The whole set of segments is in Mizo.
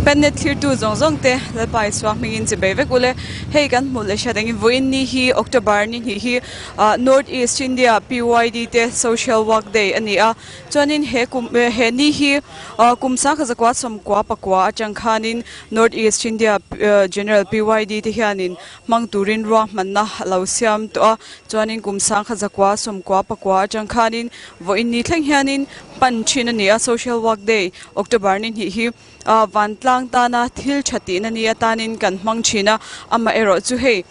Pennet thlirtu zawng zawng te Lalpa Isua hmingin chi bei vek ule. Hei kan hmuh leh hriat engin vawiin ni hi October ni hnih hi North East India PYD te Social Work Day a ni a. Chuanin he kum he ni hi kum sangkhat zakua sawmkua pakua atang khanin North East India General PYD te hianin hmang turin ruahmanna a lo siam tawh a. Chuanin kum sangkhat zakua sawmkua pakua atang khanin vawiin ni thleng hianin hman thin a ni a. Social Work Day October ni hnih hi vantlang tana thil tha tihna ni atanin kan hmang thin a, amaherawh chu hei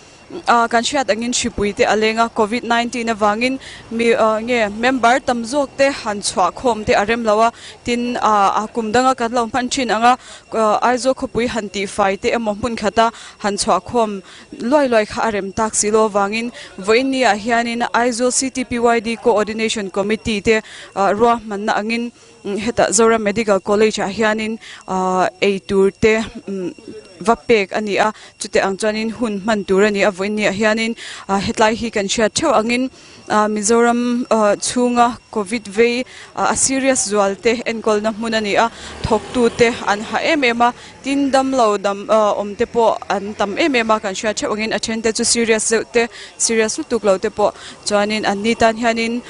kan hriat angin hripui te a leng a, Covid 19 avangin mi nge member tam zawk te han chhuah khawm te a rem lo a, tin a kum danga kan lo hman thin ang a, Aizawl khawpui han tihfai te emaw hmun khata han chhuah khawm luai luai kha a rem tak si lo avangin vawiin ni ah hianin Aizawl City PYD Coordination Committee te ruahmanna angin Hetah Zoram Medical College ah hianin ei tur te va pek a ni a, chute ang chuanin hun hman tur a ni a, vawiin ni ah hianin hetlai hi kan hriat theuh angin Mizoram chhunga Covid vei a serious zual te enkawlna hmun a ni a, thawktu te an ha em em a, tin damlo dam awm te pawh an tam em em a, kan hriat theuh angin a then te chu serious deuh te serious lutuk lo te pawh chuanin an ni tan hianin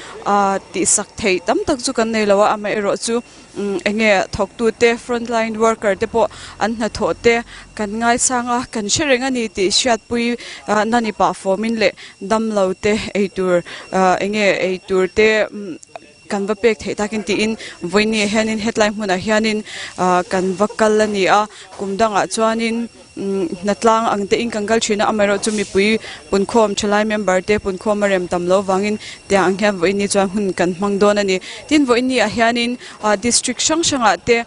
tihsak theih tam tak chu kan nei lo a, amaherawh chu eng nge thawktu te front line worker te pawh an hnathawh te kan ngaisang a, kan hre reng a ni tih hriatpui na ni pah fawmin leh damlo te eitur eng nge eitur te kan va pek theih takin tiin vawiin hianin hetlai hmunah hianin kan va kal a ni a, kum dangah chuanin hnatlang ang te in kan kal thin a, amaherawh chu mipui punkhawm thalai member te punkhawm a rem tam loh vangin tiang ang hian vawiin ni chuan hun kan hmang dawn a ni. Tin vawiin ni ah hianin district hrang hrangah te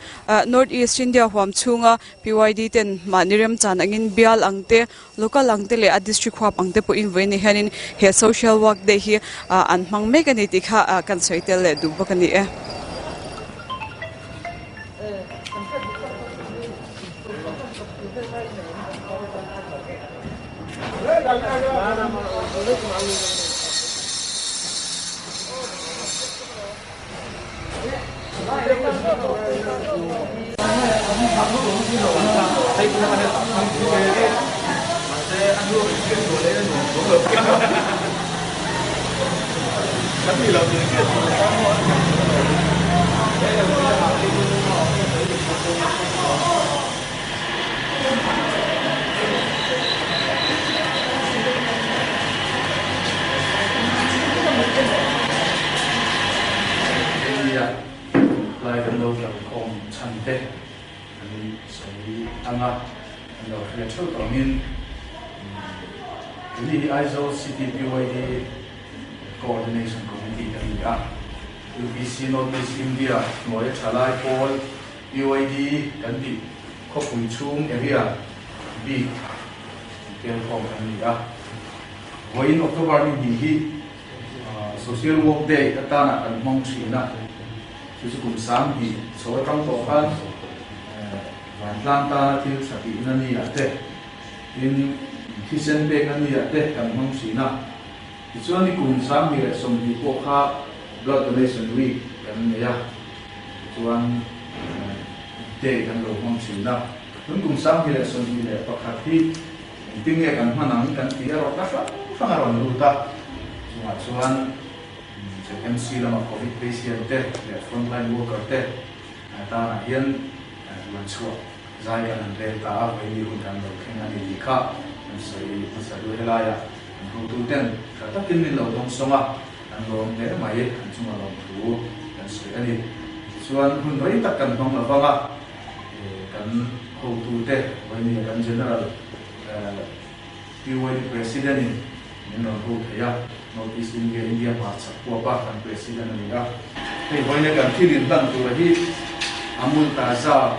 North East India huam chhunga PYD ten mahni remchan angin bial ang te Local ang te leh a district huap ang te pawhin vawiin hianin he social work day hi an hmang mek a ni tih kha kan sawi tel leh duh bawk a ni e. India lai kan lo kal khawm chhan te kan sawi anga kan lo hria theuh tawh angin Delhi hi Aizawl City PYD Coordination Committee kan ni a, UPC North East India hnuaia thalai pawl PYD kan tih khawpui chhung area bik tel khawm kan ni a. Vawiin October ni hnih hi Social Work Day atana kan hmang thin a, chu chu kum 2000 chho atang tawh khan vantlang tana thil tha tihna ni ah te, tin thisen pekna ni ah te kan hmang thin a. Tichuan ni kum 2020 pawh kha Blood Donation Week kan nei a, tichuan day kan lo hmang thin a. Tun kum 2021 hi Engtin nge kan hman ang kan tih erawh ka hrang hrang a rawn lut a, chungah chuan ZMC lama Covid patient te leh frontline worker te tanah hian ruan chhuah zai kan han rel ta a, vawiin hun kan lo thleng a ni tih kha kan sawi hmasa duh helaiah kan hotu ten tha takin min lo dawng sawng a, kan lawm hle mai, an chunga lawm thu kan sawi a ni. Tichuan hun rei tak kan hmang lo vang a. Kan hotute vawinia kan General PYD President in min rawn ho thei a, North East India, India hmarchhak huapa kan President a ni a. Hei vawinia kan thil inhlan tura hi Amul Taza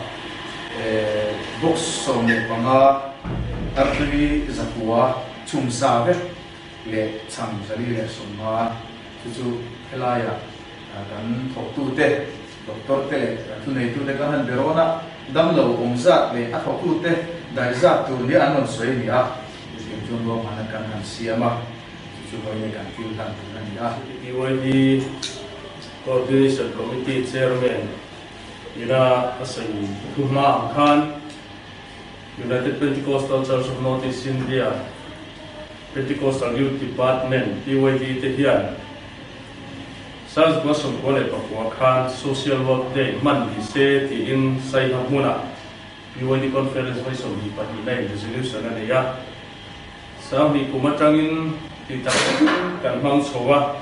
box 15 tartui 900 chhum za vek leh chhang 450 chu chu helaiah kan thawktute Doctor te leh thuneitute kan han be rawn a, damlo awm zat leh a thawktute daih zat tur nia an rawn sawi a ni a, chutiang chuan ruahmanna kan han siam a, chu chu vawiin kan thil hlan tur a ni a. PYD Coordination Committee Chairman ina a sawi thu hma ang khan. United Pentecostal Church of North East India Pentecostal Youth Department, PYD, te hian 1999 khan Social Work Day hman ni se tiin Saiha hmuna PYD Conference vawi 22 na in resolution a nei a. 20 kum atangin ti tak takin kan hmang chho a,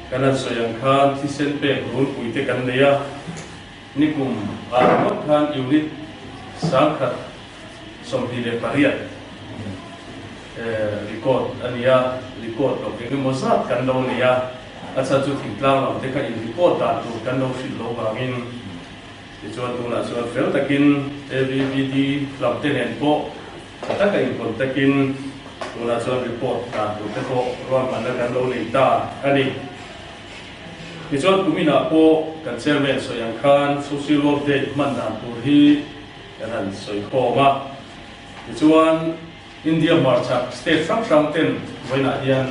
kan han sawi ang khan thisen pek rulpui te kan nei a, nikum ah ringawt khan unit 1028 record a ni a, record loh eng emaw zat kan lo nei a, a chhan chu thingtlang lam te kha in record dan tur kan lo hrilh loh vangin tichuan tunah chuan fel takin AVBD lam te nen pawh Tha taka inhawn takin tunah chuan report dan tur te pawh ruahmanna kan lo nei ta a ni. Tichuan kuminah pawh kan chairman sawi ang khan social work day hman dan tur hi kan han sawi khawm a. Tichuan India hmarchhak state hrang hrang ten vawiinah hian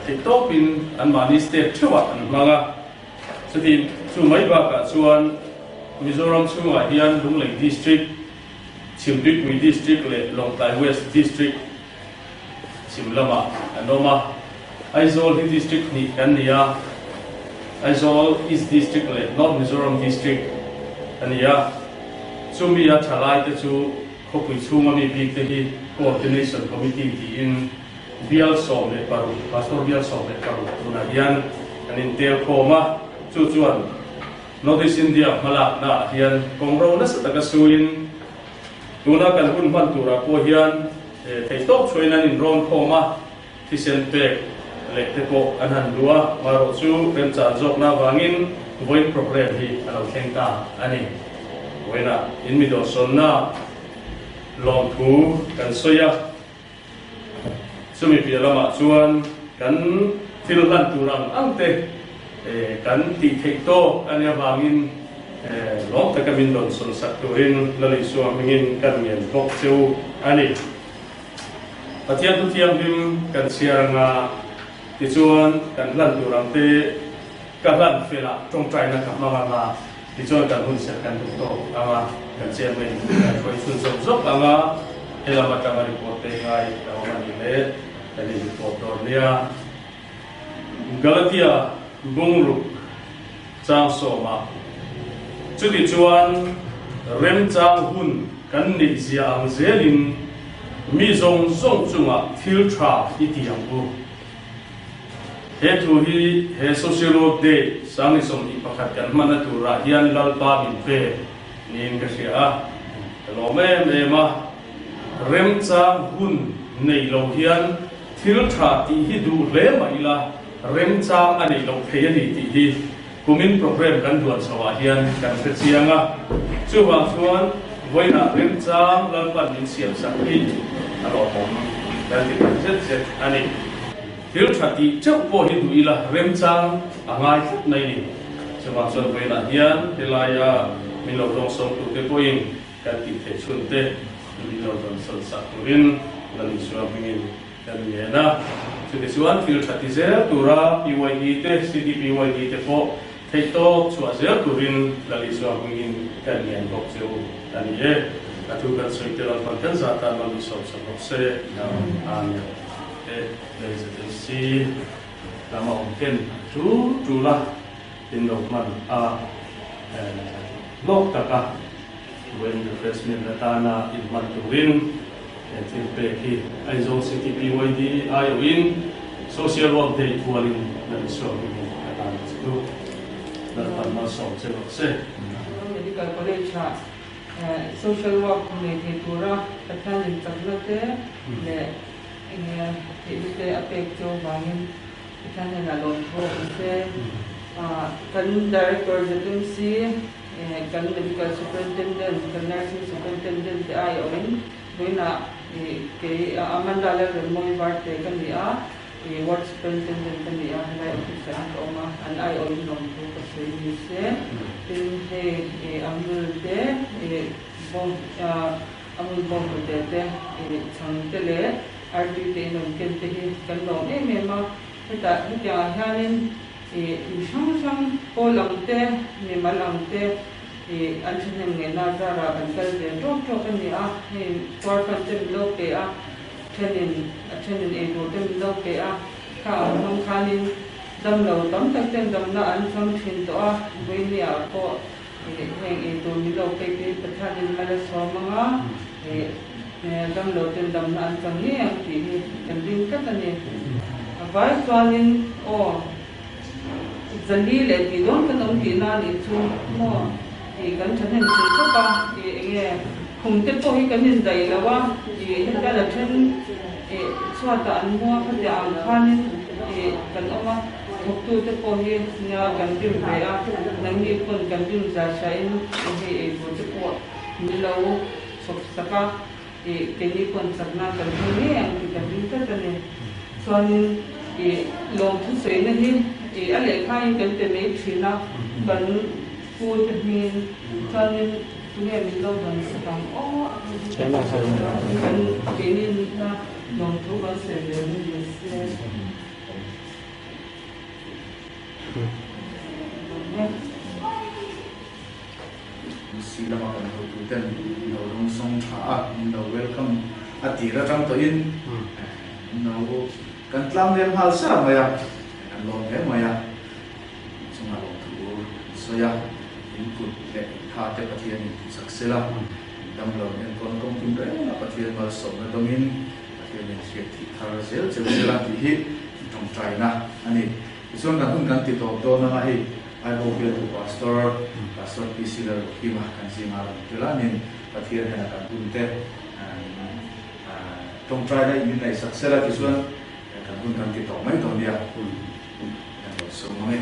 theihtawpin anmahni state theuhah an hmang a. Chuti chu mai bakah chuan Mizoram chhungah hian Lunglei district, Chhimtuipui District leh Lawngtlai West District chhim lamah an awm a. Aizawl hi District hnih kan ni a, Aizawl East District leh North Mizoram District a ni a. Chumi a thalaite chu khawpui chhunga mi bikte hi Coordination Committee tiin bial 16, Pastor bial 16 tunah hian kan intel khawm a, chu chuan North East India hmalakna ah hian kawngro nasa taka suin tuna kan hun hman turah pawh hian theihtawp chhuain an inrawn khawm a, thisen pek leh te pawh an han duh a, marawh chu remchan zawkna avangin vawiin programme hi a lo thleng ta a ni. Vawiinah in mi dawhsawnna lawmthu kan sawi a. Chumi piah lamah chuan kan thil hlan tur ang ang te kan tih theih tawk a nih avangin lawm taka min rawn sawn sak turin Lal Isua hmingin kan ngen bawk che u a ni. Pathian thu thianghlim kan chhiar anga tichuan kan hlan tur ang te ka hlan felah tawngtaina ka hmang anga Tichuan kan hun serh kan duh tawk ang a, kan chairman kan hruai chhun zawk zawk ang a, helam atanga report te ngai a awm a nih le, kan in report dawn nia. Galatia bungruk chang sawmah chutichuan remchang hun kan neih zia ang zelin mi zawng zawng chungah thil tha i ti ang u. He thu hi he Social Work Day 2021 kan hmanna turah hian Lalpa min pe niin ka hria a, ka lawm em em a. Remchang hun nei lo hian thil tha tih hi duh hle mah ila remchang a neih loh thei a ni tih hi kumin program kan duan chhoah hian kan hre chiang a. Chuvang chuan vawiinah remchang Lalpan min siamsak hi a lawmawm kan ti tak zet zet a ni. Thil tha tih teuh pawh hi duh ila remchang a ngai tlat mai ni. Chuvang chuan vawiinah hian helaia min lo dawngsawmtute pawhin kan tih theih chhunte min lo dawnsawn sak turin Lal Isua hmingin kan ngen a. Chutichuan thil tha ti zel tura PYD te, CDPYD te pawh theihtawp chhuah zel turin Lal Isua hmingin kan ngen bawk che u a ni e. A thu kan sawi tel ang pawn kan zah tan mal min sawm sak rawh se. Amen. Te ZMC lama awm ten a tul tul a in lo hman a hlawk taka vawiin refreshment atana in hman turin he thil pek hi Aizawl City PYD aiawhin Social Work Day pualin la insuak hmingin a tan che u. Lalpan malsawm che rawh se. Medical College ah Social Work nei thei tura Pathianin chakna te leh Enge theihna te a pek chu vangin Pathian hnenah lawm thu a awm se. Kan Director ZMC, kan Medical Superintendent, kan Nursing Superintendent te aiawhin vawiinah kei Amanda Lalremmawi Varte ka ni a, Ward Superintendent ka ni a, helai office ah hian ka awm a, an aiawhin lawm thu ka sawi ni se. Tin hei Amul te bawng A hmun bawk nute te, chhang te leh artui te in rawn ken te hi kan lawm em em a. Hetah hetiangah hianin mi hrang hrang pawl ang te, mimal ang te Ih an thahnem ngeihna zarah kan kal ve tawk tawk a ni a, hei puar fan te min lo pe a, thenin a thenin ei tur te min lo pe a, kha ang hmang khanin damlo tam tak ten damna an chang thin tawh a, vawinia pawh ih heng ei tur min lo pek te hi Pathianin mal a sawm ang a, ih damlo ten damna an chang ngei ang tih hi kan ring tlat a ni. A vai chuanin aw. Zali leh tih dawn kan awm tihna a nih chu maw tih kan thahnem thin khawp a, ih enge khum te pawh hi kan indaih lo a, ih heta la then ih chhuatah an mua khatiah ang khanin ih kan awm a, thawktu te pawh hi nia kan rim ve a, nangni pawn kan rim zah hrain hei eitur te pawh min lo chhawp sak a. Ih keini pawn chakna kan hmu ngei ang tih kan ring tlat a ni. Chuanin ih lawmthu sawiina hi ih a lehkhain kan pe mai thin a, kan pu te hmingin. Chuanin tunge min lo dan sak ang aw kan keini na lawmthu kan sawi ve ni ni se. Si lama kan hotu ten min lo dawngsawng tha a, min lo welcome a tir atang tawhin min lo kan tlang lem nghal sar mai a, kan lawm hle mai a, chungah lawmthu an sawi a, in kut leh in tha te Pathian in tihsak sela, in damlo in enkawl kawng tin reng a Pathian malsawmna dawngin Pathian in hriat thih thar zel cheu sela tih hi tawngtaina a ni. Tichuan kan hun kan ti tawp dawn anga hei Aiho bialtu Pastor, Pastor PC Lalrukhima kan zinga rawn tel a nin Pathian hian a kan hun te tawngtaina in min ngaihsak sela tichuan kan hun kan ti tawh mai dawn nia kan lo sawm ang e.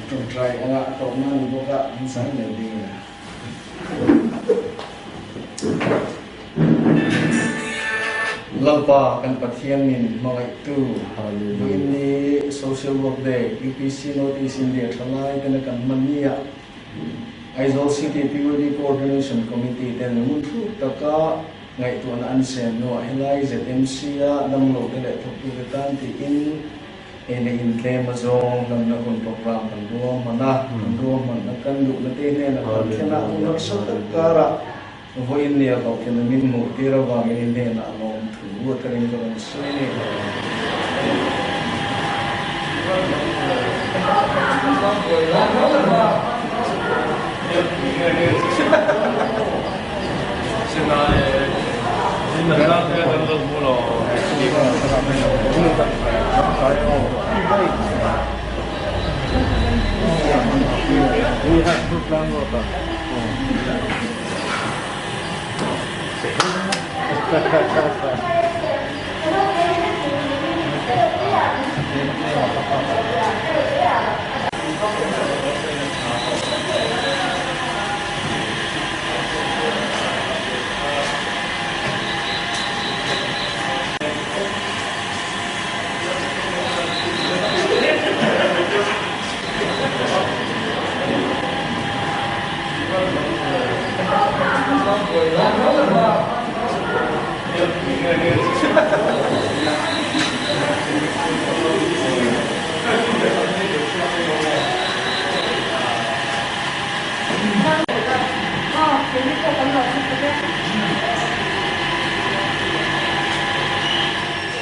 Tawngtai anga a tawpna ni bawk a, min zai mai ding a. Lalpa kan Pathian min hmangaihtu Vawiinni Social Work Day UPC North East India thalai tena kan hman ni ah Aizawl City PYD Coordination Committee ten ngun thluk taka ngaihtuahna an sen hnuah helai ZMC a damlo te leh thawktute tan tiin Hei leh intlem azawng damna hun program kan ruahman a, kan ruahmanna kan duhna te hnenah kan thlen a, hun harsa tak karah vawiin nia hlawhtlin a min hmuh tir avangin i hnenah a lawm thu a ka ring ka rawn sawi a ni.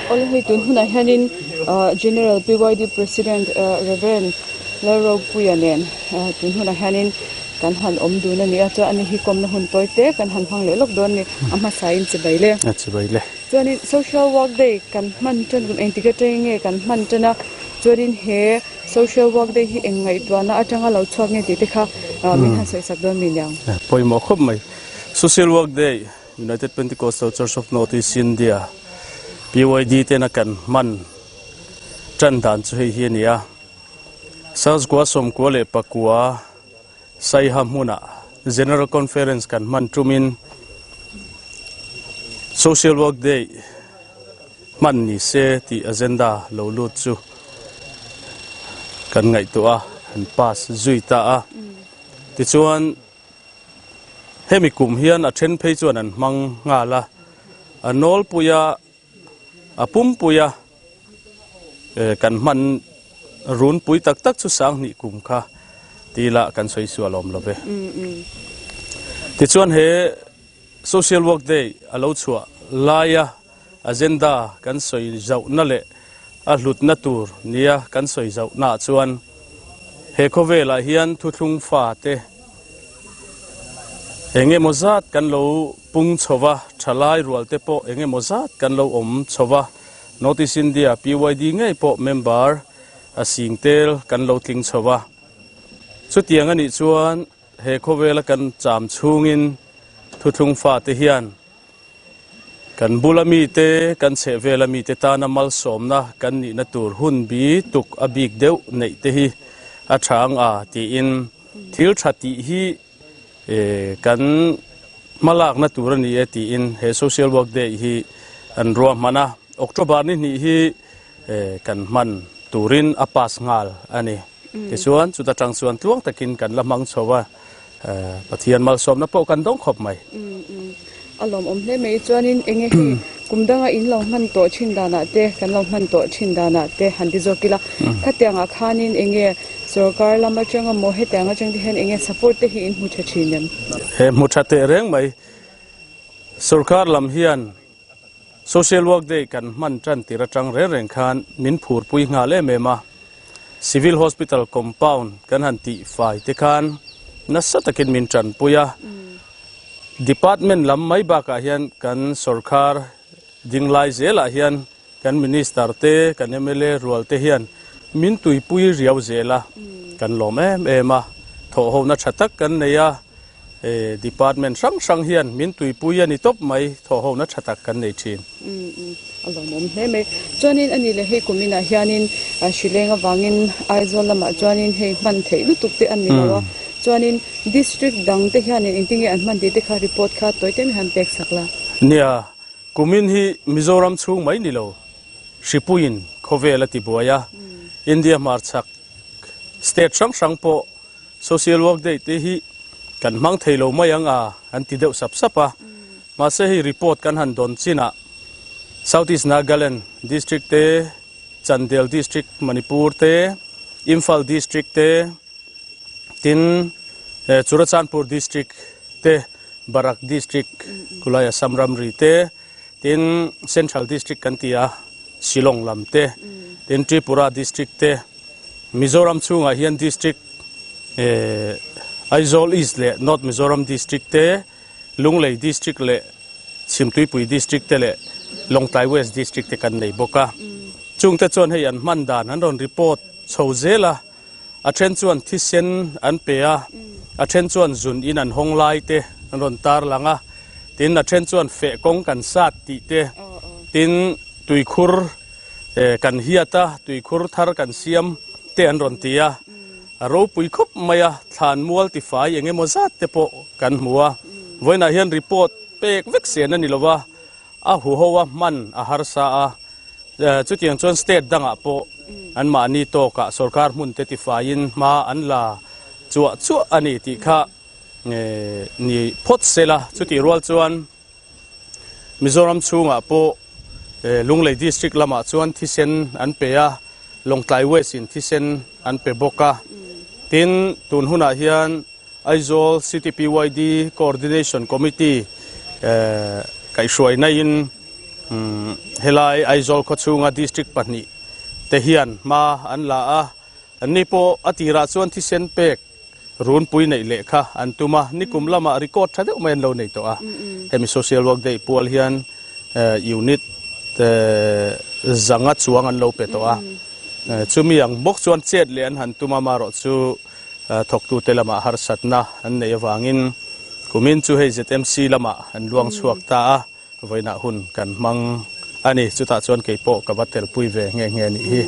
Awle hei tun hunah hianin ah General PYD President ah Rev Lalropuia nen ah tun hunah hianin kan han awm dun a ni a chuan ani hi kawmna hun tawi te kan han hmang leh lawk dawn a ni a hmasain chibai le. A chibai le. Chuanin Social Work Day kan hman tan kum engtik atangin nge kan hman tan a chuanin he Social Work Day hi eng ngaihtuahna atanga lo chhuak nge tih te kha min han sawi sak dawn mi niang. Pawimawh khawp mai. Social Work Day, United Pentecostal Church of North East India, PYD tena kan hman tan dan chu hei hi a ni a. Sazkua 94 leh pakua Saiha hmunah General Conference kan hman tumin Social Work Day hman ni se tih agenda lo lut chu kan ngaihtuah a, kan pass zui ta a. Tichuan hemi kum hian a then phei chuan an hmang nghal a, a nawlpuia a pumpuia kan hman runpui tak tak chu Sanghnih kum kha. Ti ila kan sawi sual awm lo ve. Tichuan he Social Work Day a lo chhuah laia agenda kan sawi zauhna leh a hlutna tur nia kan sawi zauhnaah chuan he khawvelah hian thuthlung fate eng emaw zat kan lo pung chho va, thalai rualte pawh eng emaw zat kan lo awm chho va, North East India PYD ngei pawh member a sing tel kan lo tling chho va. Chutiang a nih chuan he khawvela kan cham chhungin thuthlung fate hian Kan bula mite, kan chhehvela mite tana malsawmna kan nihna tur hun bi tuk a bik deuh neih te hi a tha ang a tiin thil tha tih hi kan hmalakna tur a ni e tiin he Social Work Day hi an ruahman a. October ni hnih hi kan hman turin a pass nghal a ni. Tichuan chuta tang chuan tluang takin kan la hmang chho a, Pathian malsawmna pawh kan dawng khawp mai. A lawmawm hle mai. Chuanin eng nge hei kum danga in lo hman tawh thin danah te, kan lo hman tawh thin danah te han ti zawk ila, khatiangah khanin eng nge sorkar lam atanga maw hetiang atang te hian eng nge support te hi in hmu tha thin em? He hmu tha teh reng mai. Sorkar lam hian Social Work Day kan hman tan tir atang reng reng khan min phurpui nghal em em a, Civil Hospital compound kan han tih fai te khan nasa takin min tanpui a, Department lam mai bakah hian kan sorkar dinglai zelah hian kan Minister te, kan mla rual te hian min tuipui riau zel a, kan lawm em em a, thawhhona tha tak kan nei a. Department hrang hrang hian min tuipui a ni tawp mai, thawhhona tha tak kan nei thin. A lawmawm hle mai. Chuanin a ni leh hei kum inah hianin hrileng avangin Aizawl lamah chuanin hei hman theih lutuk te a ni lo a, chuanin district dang te hianin engtin nge an hman tih te kha report kha tawi te mai han pek sak la. Nia, kumin hi Mizoram chhung mai ni lo, hripuiin khawvel a tibuai a, India hmarchhak state hrang hrang pawh Social work day te hi kan hmang thei lo mai ang a an ti deuh sap sap a, mahse hei report kan han dawn chinah South East Nagaland district te, Chandel district Manipur te, Imphal district te, tin Churachandpur district te, Barak district khulai Assam ramri te, tin Central district kan ti a Shillong lam te, tin Tripura district te, Mizoram chhungah hian district Aizawl East leh North Mizoram district te, Lunglei district leh Chhimtuipui district te leh Lawngtlai West district te kan nei bawk a. Chungte chuan hei an hman dan an rawn report chho zel a, a then chuan thisen an pe a, a then chuan zun in an hawng lai te an rawn tarlang a, tin a then chuan feh kawng kan sat tih te, tin tuikhur Kan hiat a, tuikhur thar kan siam te an rawn ti a, a ropui khawp mai a, thlan mual tifai eng emaw zat te pawh kan hmu a, vawiinah hian report pek vek sen a ni lo a, a huho a hman a harsa a, chutiang chuan state dangah pawh anmahni tawkah sorkar hmun te tifaiin hma an la chuah chuah a ni tih kha ni phawt sela, chutih rual chuan. Mizoram chhungah pawh Lunglei District lamah chuan thisen an pe a, Lawngtlai West in thisen an pe bawk a. Tin, tun hunah hian Aizawl City PYD Coordination Committee kaihhruaina-in helai Aizawl khawchhunga District pahnih te hian hma an la a. Anni pawh a tirah chuan thisen pek Runpui neih leh kha an tum a, nikum lamah record tha deuh mai an lo nei tawh a. Hemi Social Work Day pual hian unit zanga chuang an lo pe tawh a. Chumi ang bawk chuan chet leh an han tum a, amaherawh chu thawktute lamah harsatna an neih avangin kumin chu hei ZMC lamah an luang chhuak ta a. Vawiinah hun kan hmang a ni. Chutah chuan kei pawh ka va telpui ve nghe nghe nih hi.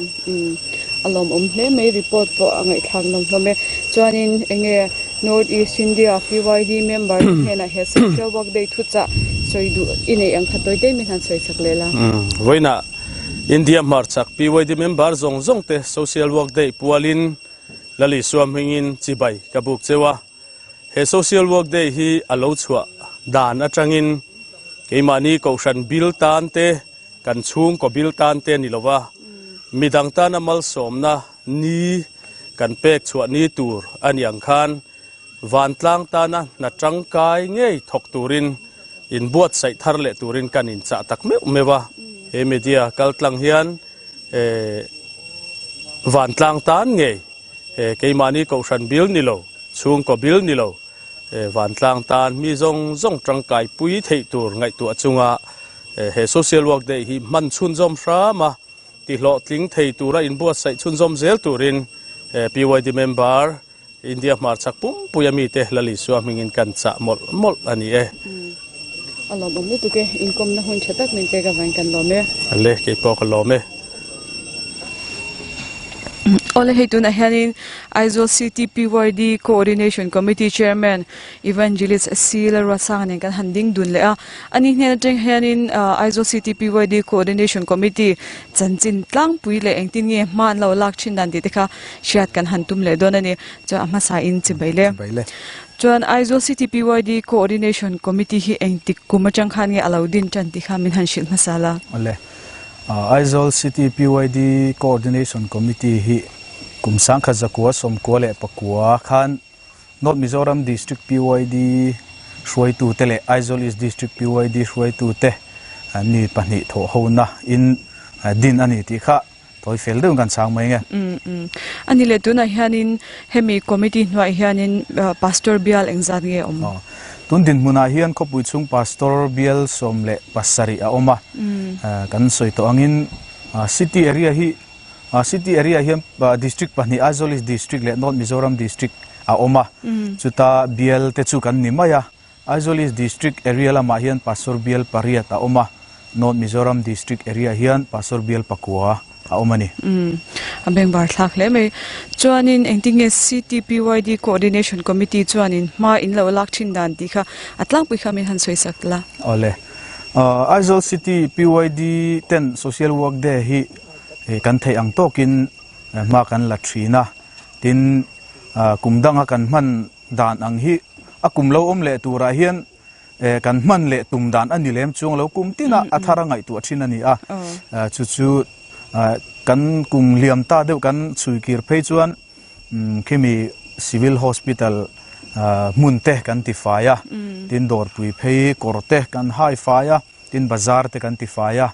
A lawmawm hle mai report pawh a ngaihthlak nawm hlawm e. Chuanin eng nge North East India PYD member te hnenah he Social Work Day thuchah sawi duh i neih ang kha tawi te min han sawi chak leh la. Vawiinah India hmarchhak PYD member zawng zawng te Social Work Day pualin Lalisua hmingin chibai ka buk cheu a. He Social Work Day hi a lo chhuah dan atangin keimahni kohhran bil tan te, kan chhungkaw bil tan te a ni lo va, midang tana malsawmna ni kan pek chhuah ni tur a ni ang khan vantlang tana hna tangkai ngei thawk turin inbuatsaih thar leh turin kan inchah tak meuh meuh a. He media kaltlang hian vantlang tan ngei keimahni kohhran bil ni lo, chhungkaw bil ni lo, Vantlang tan mi zawng zawng tangkai pui theih tur ngaihtuah chunga he Social Work Day hi hman chhunzawm hram a, tihlawhtling thei tura inbuatsaih chhunzawm zel turin PYD member India hmarchhak pumpui a mite Lal Isua hmingin kan chah mawlh mawlh a ni e. A lawmawm lutuk e, inkawmna hun tha tak min pek avangin kan lawm e. Ale, kei pawh ka lawm e. Awle hei tunah hianin Aizawl City PYD Coordination Committee Chairman Evangelist C Lalruatsanga nen kan han ding dun leh a. Ani hnen atang hianin Aizawl City PYD Coordination Committee chanchin tlangpui leh engtin nge hma an lo lak thin dan tih te kha hriat kan han tum leh dawn a ni. Chuan a hmasa in chibai le. Chuan Aizawl City PYD Coordination Committee hi engtik kum atang khan nge a lo din tan tih kha min han hrilh hmasa la. Awle. Aizawl City PYD Coordination Committee hi kum sangkhat zakua sawmkua leh pakua khan North Mizoram District PYD hruaitute leh Aizawl East District PYD hruaitute mi pahnih thawhhona in din a ni tih kha tawi fel deuhin kan chhang mai nge. A ni leh tunah hianin hemi committee hnuaiah hianin Pastor bial engzat nge a awm? Tun dinhmunah hian khawpui chhung Pastor bial 17 a awm a, kan sawi tawh angin city area hi city area hian district pahnih Aizawl East District leh North Mizoram District a awm a, chuta bial te chu kan ni mai a, Aizawl East District area lamah hian Pastor bial pariat a awm a, North Mizoram District area hian Pastor bial pakua a awm a ni. Umm, a bengvar thlak hle mai. Chuanin engtinge CTPYD Coordination Committee chuanin hma in lo lak thin dan tih kha a tlangpui kha min han sawi sak la. Awle. Aizawl City PYD ten Social Work Day hi kan theih ang tawkin hma kan la thin a. Tin, kum danga kan hman dan ang hi a kum lo awm leh turah hian kan hman leh tum dan a ni lem chuang lo kum tina a thar a ngaihtuah thin a ni a chu chu kan kum liam ta deuh kan chhui kir phei chuan khimi civil hospital hmun te kan ti fai a tin dawrpui phei kawr te kan hai fai a tin bazar te kan ti fai a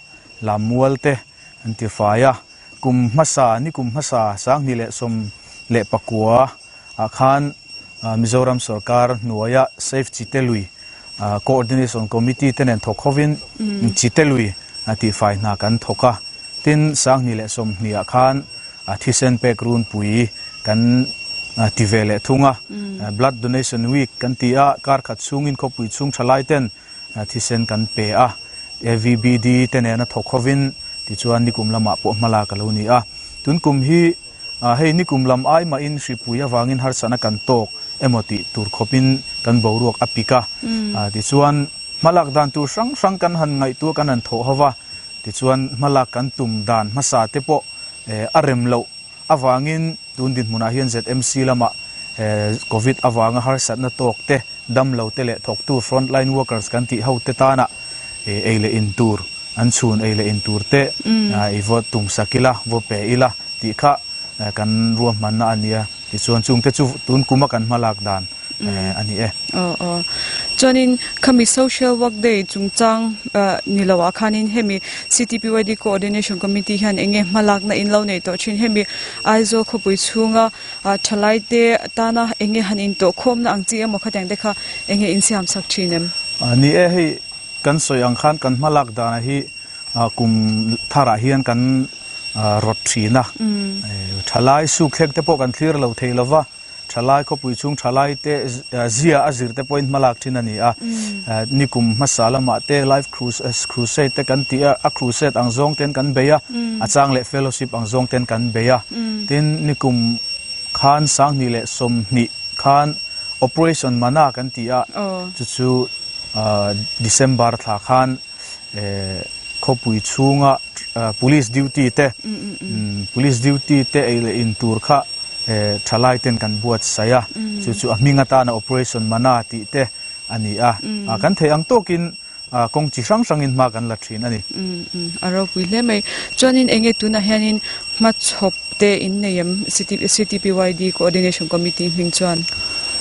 lammual te an ti fai a kum hmasa ni kum hmasa sanghnih leh sawm leh pakua ah khan Mizoram sorkar hnuaia Save Chitelui Coordination Committee te nen thawk hovin Chitelui tihfai hna kan thawk a. Tin, 2020 ah khan thisen pek runpui kan ti ve leh thung a. Blood Donation Week kan ti a, kar khat chhungin khawpui chhung thalai ten thisen kan pe a. AVBD te nena thawk hovin tichuan nikum lamah pawh hmalak a lo ni a. Tun kum hi Hei nikum lam ai mahin hripui avangin harsatna kan tawk emaw tih tur khawpin kan boruak a pik a. Tichuan, hmalak dan tur hrang hrang kan han ngaihtuah kan han thawh ho va, tichuan hmalak kan tum dan hmasa te pawh a rem loh avangin tun dinhmunah hian ZMC lamah Covid avanga harsatna tawk te, damlo te leh thawktu frontline workers kan tih ho te tana ei leh in tur an chhun ei leh in tur te i vaw tum sak ila, vaw pe ila. Tih kha kan ruahmanna a nia. Tichuan chungte chu tun kuma kan hmalak dan a ni e. Aw aw. Chuanin khami Social Work Day chungchang ni lo ah khanin hemi CTPYD Coordination Committee hian eng nge hmalakna in lo nei tawh thin. Hemi Aizawl khawpui chhunga thalai te tana eng nge han intawhkhawmna ang chi emaw khatiang te kha eng nge insiam sak thin em? Ni e, hei kan sawi ang khan kan hmalak danah hi Kum tharah hian kan rawt thin a, thalai sukthlek te pawh kan thlir lo thei lova, thalai khawpui chhung thalai te zia a zir te pawhin hmalak thin a ni a, nikum hmasa lamah te Life Crusade te kan tih a, a crusade ang zawng ten kan bei a, a chang leh fellowship ang zawng ten kan bei a, tin nikum khan 2020 khan Operation Mana kan ti a, chu chu December thla khan Khawpui chhunga police duty te police duty te ei leh in tur kha thalai ten kan buatsaih a, chu chu a hming atana operation mana tih te a ni a, kan theih ang tawkin kawng chi hrang hrangin hma kan la thin a ni. Umm umm a ropui hle mai. Chuanin enge tunah hianin hmachhawp te in nei em CTPYD Coordination Committee hming chuan?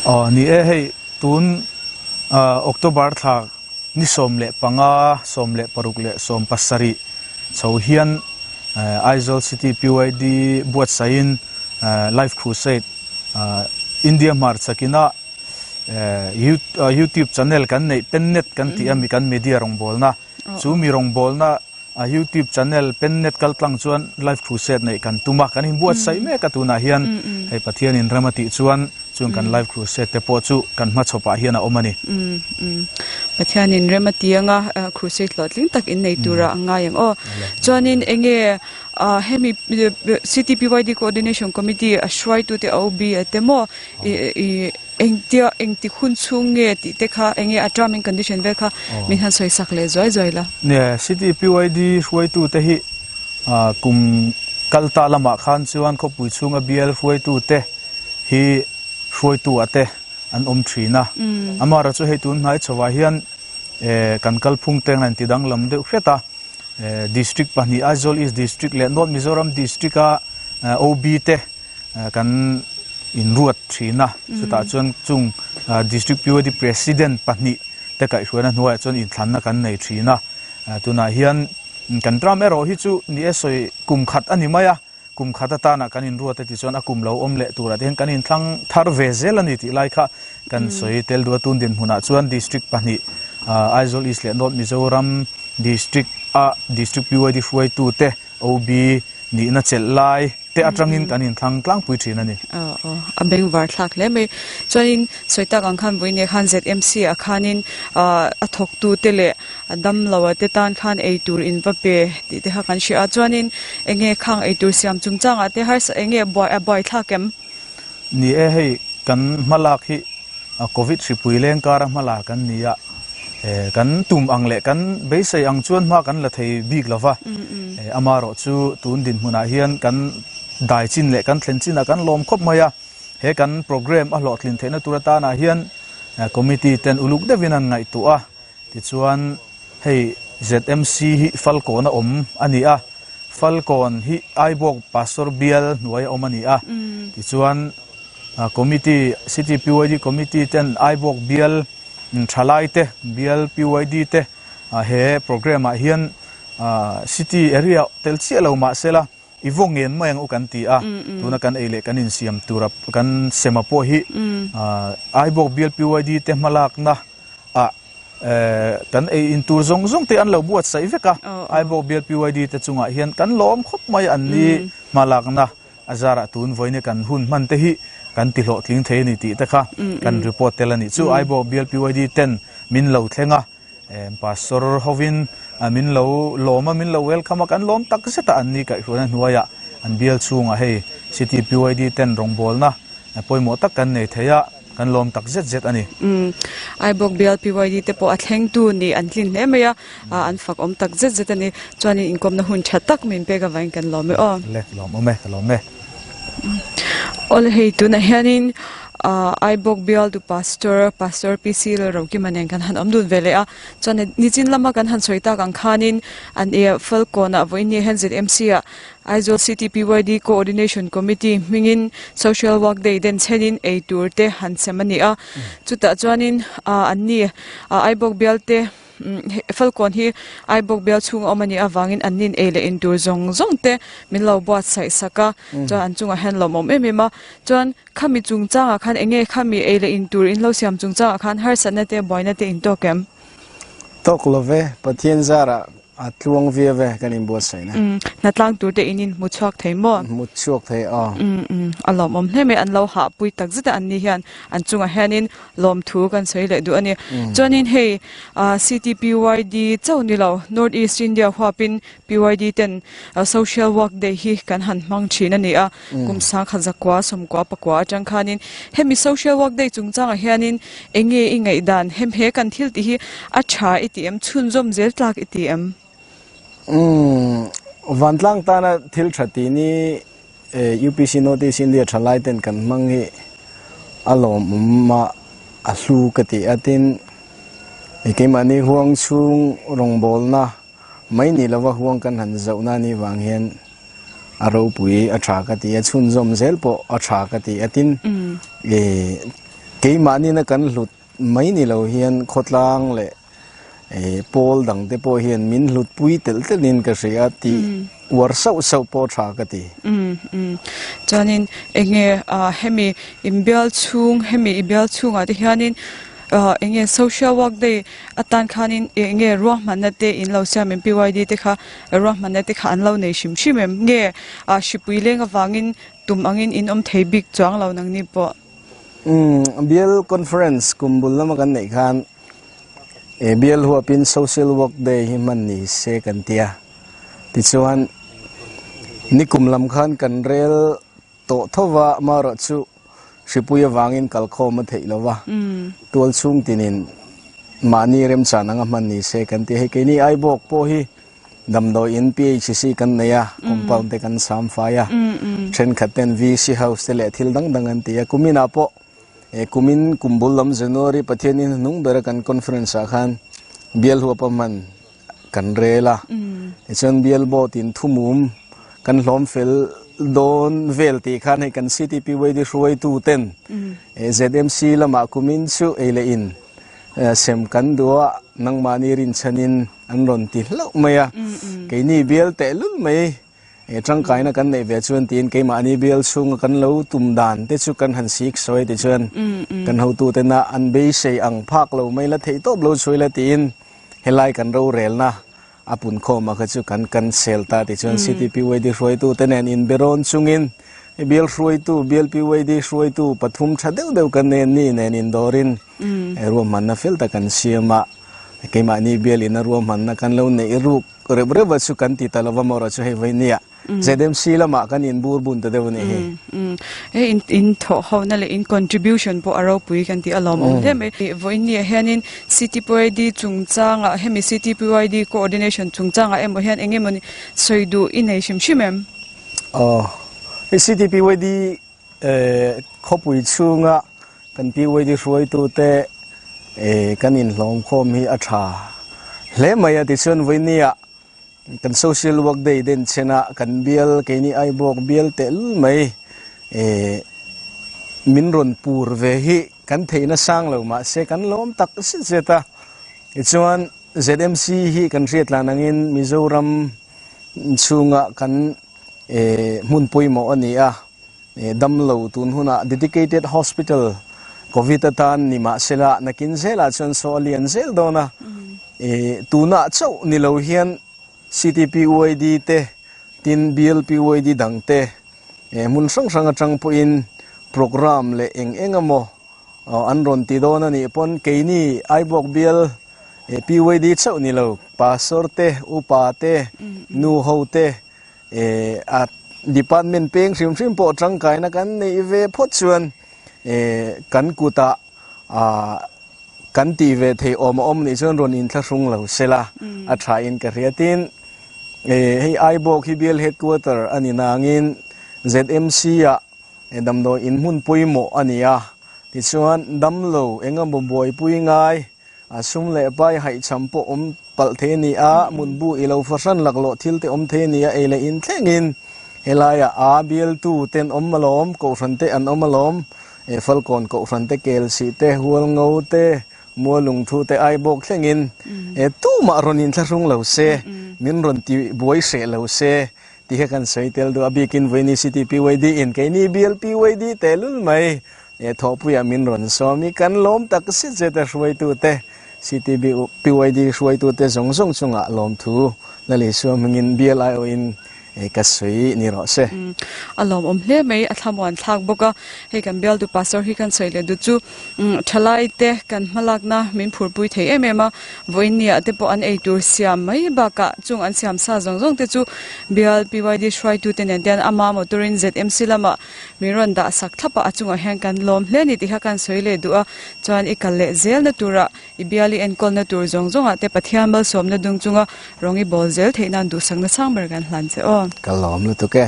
Aw ni e, hei tun October thla ni 15, 16 leh 17 chho hian Aizawl City PYD buatsaihin Life Crusade India hmarchhakina YouTube channel kan neih Pennet kan tih a mi kan media rawngbawlna chu mi rawngbawlna YouTube channel Pennet kaltlang chuan Life Crusade neih kan tum a kan inbuatsaih mek a tunah hian hei Pathian in rem a tih chuan chuan kan Life Crusade te pawh chu kan hmachhawpah hian a awm a ni. Pathian in rem a ti anga Crusade hlawhtling tak in nei tura a ngai ang aw. Chuanin enge hemi CTPYD Coordination Committee a hruaitute OB a te maw i engtia engtik hun chhung nge tih te kha enge a term and condition vel kha min han sawi sak leh zuai zuai la. Nia, CTPYD hruaitute hi kum kal ta lamah khan chuan khawpui chhunga bial hruaitute hi hruaitu ah te an awm thin a. Amaherawhchu chu hei tun hnai chhovah hian kan kalphung te an ti danglam deuh hret a. District pahnih Aizawl East District leh North Mizoram District a OB te kan inruat thin a. Chutah chuan chung District PYD President pahnih te kaihhruaina hnuaiah chuan inthlanna kan nei thin a. Tunah hian kan term erawh hi chu ni e sawi kum khat a ni mai a. Kum khat atana kan inruat a tichuan a kum lo awm leh turah te hian kan inthlang thar ve zel a ni tih lai kha kan sawi tel duh a. Tun dinhmunah chuan District pahnih Aizawl East leh North Mizoram District a District PYD hruaitute OB nihna chelh lai te atangin kan inthlang tlangpui thin a ni. Aw aw a bengvar thlak hle mai. Chuanin sawi tak ang khan vawiin ah khan ZMC ah khanin a thawktute leh A dam lo a te tan khan eitur in va pe tih te kha kan hria a, chuanin enge khang eitur siam chungchangah te harsa enge buai a buai thlak em? Ni e, hei kan hmalak hi Covid hripui leng kara hmala kan ni a, kan tum ang leh kan beisei ang chuan hma kan la thei bik lo va, amaherawh chu tun dinhmunah hian kan dai chin leh kan thlen chinah kan lawm khawp mai a, he kan programme a hlawhtlin theihna tur atanah hian committee ten uluk deuhin an ngaihtuah a. Tichuan, hei ZMC hi Falkawn a awm a ni a, Falkawn hi Aibawk Pastor bial hnuai a awm a ni a. Tichuan, Committee, City PYD Committee ten Aibawk bial thalai te, bial PYD te he programme ah hian City area tel chiah lo mahsela, I vaw ngen mai ang u kan ti a, tuna kan ei leh kan insiam tura kan sema pawh hi Aibawk bial PYD te hmalakna ah kan ei in tur zawng zawng te an lo buatsaih vek a, Aibawk bial PYD te chungah hian kan lawm khawp mai an ni hmalakna a zarah tun vawiin kan hun hman te hi kan ti hlawhtling thei a ni tih te kha kan report tel a nih chu. Aibawk bial PYD ten min lo thleng a. Pastor hovin min lo lawm a, min lo welcome a, kan lawm tak zet a, an ni kaihhruaina hnuaiah an bial chhungah hei City PYD ten rawngbawlna pawimawh tak kan nei thei a, kan lawm tak zet zet a ni. Aibawk bial PYD te pawh a thlengtu nih an tlin hle mai a, an fak awm tak zet zet a ni. Chuanin inkawmna hun tha tak min pek avangin kan lawm e aw. Le, lawm awm e, ka lawm e. Awle hei tunah hianin Aibawk bialtu Pastor, Pastor PC Lalrokima nen kan han awm dun ve leh a, chuan nichin lama kan han sawi tak ang khanin an e Falkawnah vawiin ni hian ZMC ah Aizawl City PYD Coordination Committee hmingin Social Work Day den chhenin ei tur te han sem a ni a, chutah chuanin an ni Aibawk bialte Falkawn hi Aibawk bial chhung a awm a nih avangin an nin ei leh in tur zawng zawng te min lo buatsaih sak a, chuan an chungah hian lawmawm em em a, chuan khami chungchangah khan eng nge khami ei leh in tur in lo siam chungchangah khan harsatna te buaina te in tawk em? Tawk lo ve, Pathian zarah a tluang viau ve kan inbuatsaih na. Hnatlang tur te in in hmu chhuak thei maw? Hmu chhuak thei aw. A lawmawm hle mai, an lo hahpui tak zet a an ni hian an chungah hianin Lawmthu kan sawi leh duh a ni. Chuanin hei CTPYD chauh ni lo, North East India huapin PYD ten Social Work Day hi kan han hmang thin a ni a, kum sangkhat zakua sawmkua pakua atang khanin hemi Social Work Day chungchangah hianin eng nge i ngaihdan, hem he kan thil tih hi a tha i ti em, chhunzawm zel tlak i ti em? Umm, vantlang tana thil tha tih ni UPC North East India thalai ten kan hmang hi a lawmawm a, a hlu ka ti a, tin Keimahni huang chhung rawngbawlna mai ni lova huang kan han zohna ni vang hian a ropui a tha ka ti a, chhunzawm zel pawh a tha ka ti a. Tin, keimahni na kan hlut mai ni lo hian khawtlang leh pawl dangte pawh hian min hlutpui telh telhin ka hria tih uar sauh sauh pawh tha ka ti. Chuanin enge hemi inbial chhung hemi i bial chhungah te hianin enge social work day atan khanin enge ruahmanna te in lo siam em PYD te kha ruahmanna te kha an lo nei hrim hrim em nge hripui leng avangin tum angin in awm thei bik chuang lo nangni pawh. Bial conference kum bul lama kan neih khan bial huapin social work day hi hman ni se kan ti a, tichuan nikum lam khan kan rel tawh tho va, amaherawh chu hripui avangin kalkhawm a theih lo va, tual chhung tinin mahni remchan anga hman ni se kan ti a, hei keini Aibawk pawh hi Damdawi in PHC kan nei a, compound te kan sam fai a, thenkhat ten VC house te leh thil dang dang an ti a. Kumin ah pawh kumin kum bul lam January Pathian in hnung bera kan conference ah khan bial huapa hman kan rel a, tichuan bial board in thumum kan hlawm fel dawn vel tih khan hei kan CTPYD hruaitu ten ZMC lamah kumin chu ei leh in sem kan duh a, nangmahni rinchhanin An rawn ti hlauh mai a, keini bial tehlul mai tangkaina kan neih ve chuan tiin keimahni bial chhunga kan lo tum dan te chu kan han sik sawi tichuan kan hotutena an beisei ang phak lo mai la theih tawp lo chhuai la tiin helai kan rorelna a punkhawm a kha chu kan cancel ta tichuan CTPYD hruaitute nen inberawn chungin bial hruaitu bial PYD hruaitu pathum tha deuh deuh kan nen ni nen indawrin ruahmanna fel tak kan siam a. Keimahni bialin a ruahmanna kan lo neih ruk reuh reuh a chu kan ti ta lova maw erawh chu hei vawi nia ZMC lamah kan inbur bun ta deuh a nih hi. Hei in thawh ho na leh in contribution pawh a ropui kan tih a lawmawm hle mai. Vawi nia hianin CTPYD chungchangah hemi CTPYD coordination chungchangah emaw hian eng emawni sawi duh i nei hrim hrim em? Aw, hei CTPYD Khawpui chhunga kan PYD hruaitute kan inhlawm khawm hi a tha hle mai a, tichuan vawinia kan social work day den chhena kan bial keini Aibawk bial tehlul mai min rawn pur ve hi kan theihna sang lo mahse kan lawm tak zet zet a, tichuan ZMC hi kan hriatlan angin Mizoram chhunga kan hmun pawimawh a ni a, damlo tun hunah dedicated hospital covid atan ni mahsela nakin zelah chuan saw a lian zel dawn a, tunah chauh ni lo hian CTPYD te tin BLPYD dang te hmun hrang hrang atang pawhin programme leh eng eng emaw an rawn ti dawn a nih pawn keini Aibawk bial PYD chauh ni lo pastor te upa te nu ho te a department peng hrim hrim pawh tangkaina kan neih ve phawt chuan kan kutah kan tih ve theih awm a awm nih chuan rawn inthlahrung lo sela a tha in ka hria tin hei Aibawk hi bial headquarter a ni nangin ZMC ah damdawi in hmun pawimawh a ni a tichuan damlo eng emaw buaipui ngai A sum leh pai haihchham pawh awm palh thei a ni a, mutbu i lo fahran laklawh thil te awm thei a ni a, ei leh in thlengin helaiah a bialtu te an awm alawm, kohhran te an awm alawm, e Falkawn kohhran te, Kelsih te, Hualngo te, Mualungthu te, Aibawk thlengin e tumah rawn inthlahrung lo se, min rawn ti buai hreh lo se tih kha kan sawi tel duh a, bikin Vawiini City PYD in keini bial PYD tehlul mai. He thawhpuiah min rawn sawm i kan lawm tak zet zet a hruaitute, CTB PYD hruaitute zawng zawng chungah lawmthu Lal Isua hmingin bial aiawhin ka sawi ni rawh se. A lawmawm hle mai, a thlamuan thlak bawk a. Hei kan bialtu pastor hi kan sawi leh duh chu thalaite kan hmalakna min phurpui thei em em a, vawiinniah te pawh an eitur siam mai bakah chung an siam sa zawng zawng te chu bial PYD hruaitute nen te hian ama motor-in ZMC lamah Min rawn dah sak thlap a, a chungah hian kan lawm hle a ni tih kha kan sawi leh duh a, chuan i kal leh zelna turah i bial i enkawlna tur zawng zawngah te Pathian malsawmna dung chunga rawng i bawl zel theih nan duhsakna sang ber kan hlan che aw. Ka lawm lutuk e.